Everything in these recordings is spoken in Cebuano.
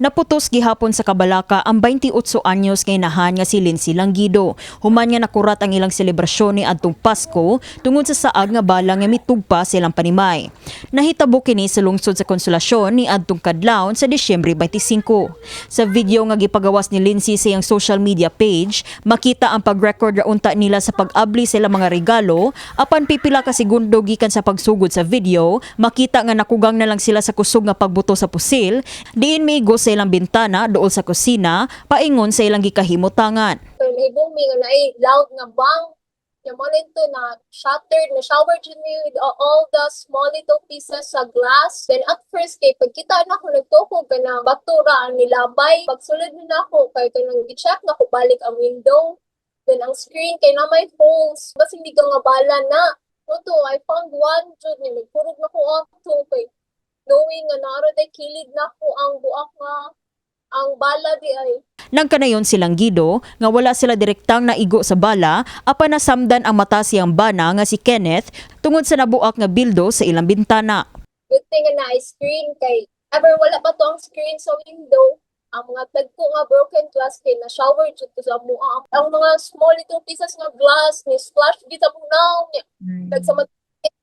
Naputos gihapon sa kabalaka ang 28 anyos nga inahan nga si Lindsay Langgido. Human nga nakurat ang ilang selebrasyon ni adtong Pasko tungod sa saag nga bala nga mitugpa sa ilang panimay. Nahitabo kini sa lungsod sa Konsolasyon ni adtong kadlawon sa Disyembre 25. Sa video nga gipagawas ni Lindsay sa iyang social media page, makita ang pag-record ra unta nila sa pag-abli sa ilang mga regalo, apan pipila ka segundo gikan sa pagsugod sa video, makita nga nakugang na lang sila sa kusog nga pagbuto sa pusil, diin miigo sa ilang bintana duol sa kusina, paingon sa ilang gikahimutangan. Pero nahibong mi nga naay loud nga bang. Nya mo to na shattered, na shower jud mi with all the small little pieces sa glass. Then at first kay pagkita na ako, nagtuo kanang bato ra ang nilabay. Pagsulod na nako kay kanang gi-check na ko balik ang window. Then ang screen kay na may holes. Basin di ka nga bala na. Mao to, I found one jud niya. Nagkurog na ko ato kay knowing nga naa ra diay kilid nako ang buak nga ang bala di ay. Nagkanayon si Langgido nga wala sila direktang naigo sa bala, apan nasamdan ang mata siyang bana nga si Kenneth tungod sa nabuak nga bildo sa ilang bintana. Good thing nga naay screen kay ever wala pa to ang screen sa window, ang mga dagko nga broken glass kay na shower jud to sa amoa. Ang mga small little pieces nga glass ni splash gid sa among nawong niya. Nagsamad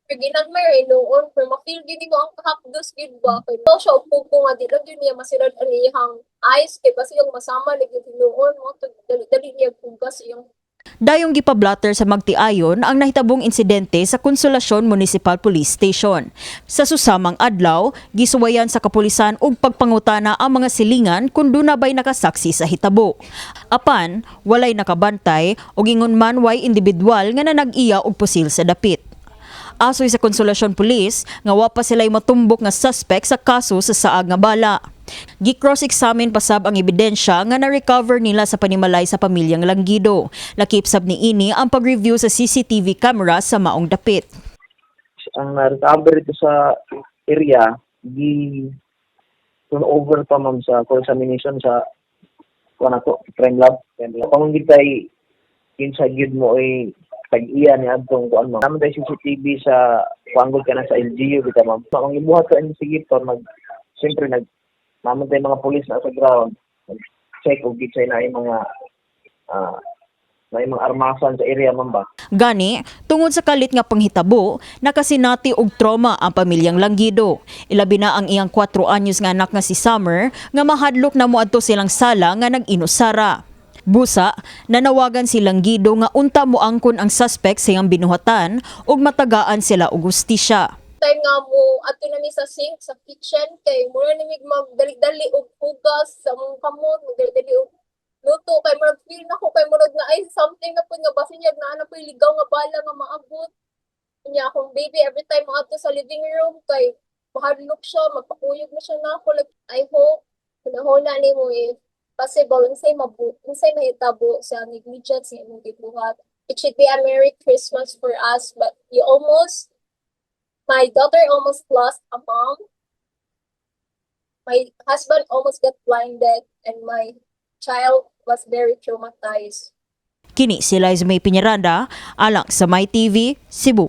ginagmay rin noon pero ma-feel gid mo ang kahapdos gid ba kay to siya og kuko nga di lang gyud niya masilad ang iyang eyes kay basi yung masama ni gyud hinuon mo to dali dali niya hugas iyang. Dayong gipablatter sa magtiayon ang nahitabong insidente sa Consolacion Municipal Police Station. Sa susamang adlaw, gisuwayan sa kapulisan og pagpangutana ang mga silingan kung duna ba'y nakasaksi sa hitabo. Apan, walay nakabantay og ingon man way individual nga nanag-iya og pusil sa dapit. Asoy sa Consolacion Police nga wa pa sila'y matumbok nga suspect sa kaso sa saag nga bala. Gi-cross-examine pasab ang ebidensya nga na-recover nila sa panimalay sa pamilyang Langgido. Lakip sab niini ang pag-review sa CCTV camera sa maong dapit. Ang na-recover ito sa area, gi turn over pa, ma'am, sa for examination sa kuan ato, crime lab. Pamangit kay kinsa gyud mo ay tag-iya ni adtong kuan, ma'am. Naman tayo CCTV sa kuan ka na sa LGU bitaw, ma'am. Ang ibuhat sa investigator, nag siyempre nag naman tayo mga pulis na sa ground, check og gitsay na yung mga na yung mga armasan sa area, ma'am ba. Gani, tungod sa kalit nga panghitabo, nakasinati og trauma ang pamilyang Langgido. Ilabi na ang iyang 4 anyos nga anak nga si Summer nga mahadlok na moadto silang sala nga nag-inusara. Busa, nanawagan si Langgido nga unta moangkon ang suspect sa iyang binuhatan ug matagaan sila og hustisya. Time nga mo adto na mi sa sink sa kitchen kay mura ni mig magdali-dali og hugas sa among kamot, magdali-dali og luto kay murag feel na ko kay murag na ay something na pud nga basin yag naa na puy ligaw nga bala nga maabot niya. Akong baby, every time moadto sa living room kay mahadlok siya, magpakuyog na siya nako. Like, I hope hunahuna nimo if possible unsay mahitabo sa negligence nga imong gibuhat. It should be a Merry Christmas for us, but you almost my daughter almost lost a mom. My husband almost got blinded and my child was very traumatized. Kini si Liza May Piñaranda, alang sa My TV, Cebu.